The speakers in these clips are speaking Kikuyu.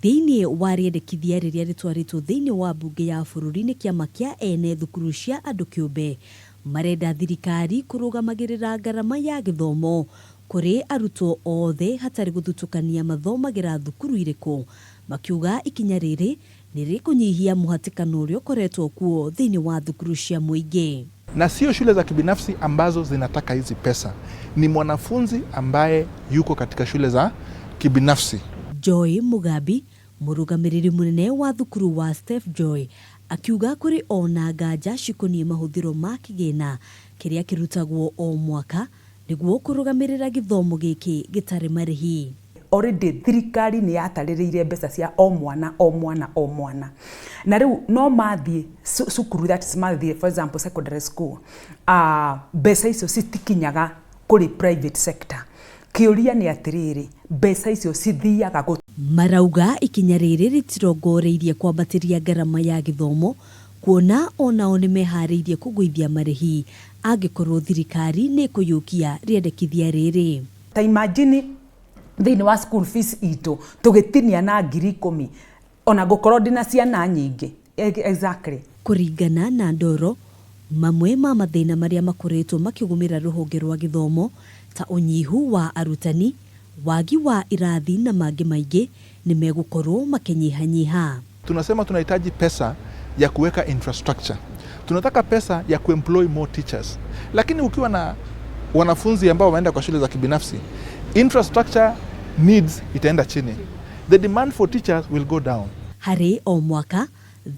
Thĩinĩ wa rĩendekithia rĩrĩa rĩtwarĩtwo thĩinĩ wa mbunge ya bũrũri nĩ kĩama kĩa ene thukuru cia andũ kĩũmbe, marenda thirikari kũrũgamagĩrĩra ngarama ya gĩthomo kũrĩ arutwo othe hatarĩ gũthutũkania mathomagĩra thukuru irĩkũ, makiuga ikinya rĩrĩ nĩ rĩkũnyihia mũhatĩkano ũrĩa ũkoretwo kuo thĩinĩ wa thukuru cia mũingĩ. Na sio shule za kibinafsi ambazo zinataka hizi pesa, ni mwanafunzi ambaye yuko katika shule za kibinafsi. Joy Mugambi, mũrũgamĩrĩri mũnene wa thukuru wa Steph Joy, akiuga kũrĩ ona nganja cikoniĩ mahũthĩro ma kĩgĩna kĩrĩa kĩrutagwo o mwaka nĩguo kũrũgamĩrĩra gĩthomo gĩkĩ gĩtarĩ marĩhi. Already thirikari nĩ yatarĩrĩire mbeca cia o mwana o mwana o mwana, na rĩu no mathiĩ cukuru, that is, mathiĩ, for example, secondary school, mbeca icio citikinyaga kũrĩ private sector. Kĩũria nĩ atĩrĩrĩ, mbeca icio cithiaga gũ? Marauga ikinya rĩrĩ rĩtirongoreirie kwambatĩria ngarama ya gĩthomo, kuona onao nĩ meharĩirie kũgũithia marĩhi angĩkorwo thirikari nĩ ĩkũiyũkia rĩendekithia rĩrĩ. Ta imagine thĩinĩ wa school fees itũ tũgĩtinia na 10,000, ona ngũkorwo ndĩna ciana nyingĩ. Exactly. Kũringana na Ndoro, mamwe ma mathĩna marĩa makoretwo makĩgũmĩra rũhonge rwa gĩthomo ta ũnyihu wa arutani, wagi wa irathi na mangĩ maingĩ nĩ megũkorwo makĩnyihanyiha. Tunasema tunahitaji pesa ya kuweka infrastructure, tunataka pesa ya kuemploy more teachers, lakini ukiwa na wanafunzi ambao wameenda kwa shule za kibinafsi, infrastructure needs itaenda chini, the demand for teachers will go down. Harĩ o mwaka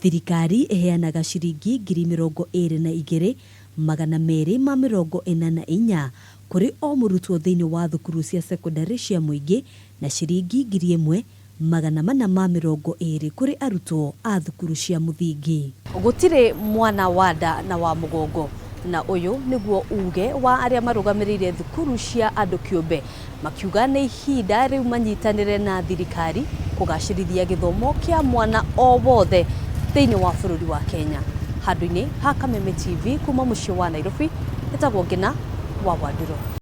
thirikari ĩheanaga ciringi 22,244 kũrĩ o mũrutwo thĩinĩ wa thukuru cia sekondari cia mũingĩ na ciringi 1,420 kũrĩ arutwo a thukuru cia mũthingi. Gũtirĩ mwana wa nda na wa mũgongo, na ũyũ nĩguo uge wa arĩa marũgamĩrĩire thukuru cia andũ kĩũmbe, makiuga nĩ ihinda rĩu manyitanĩre na thirikari kũgacĩrithia gĩthomo kĩa mwana o wothe thĩinĩ wa bũrũri wa Kenya. Handũ-inĩ ha Kameme TV kuma mũciĩ wa Nairobi, ĩtagwo Ngina wa Wandũrũ.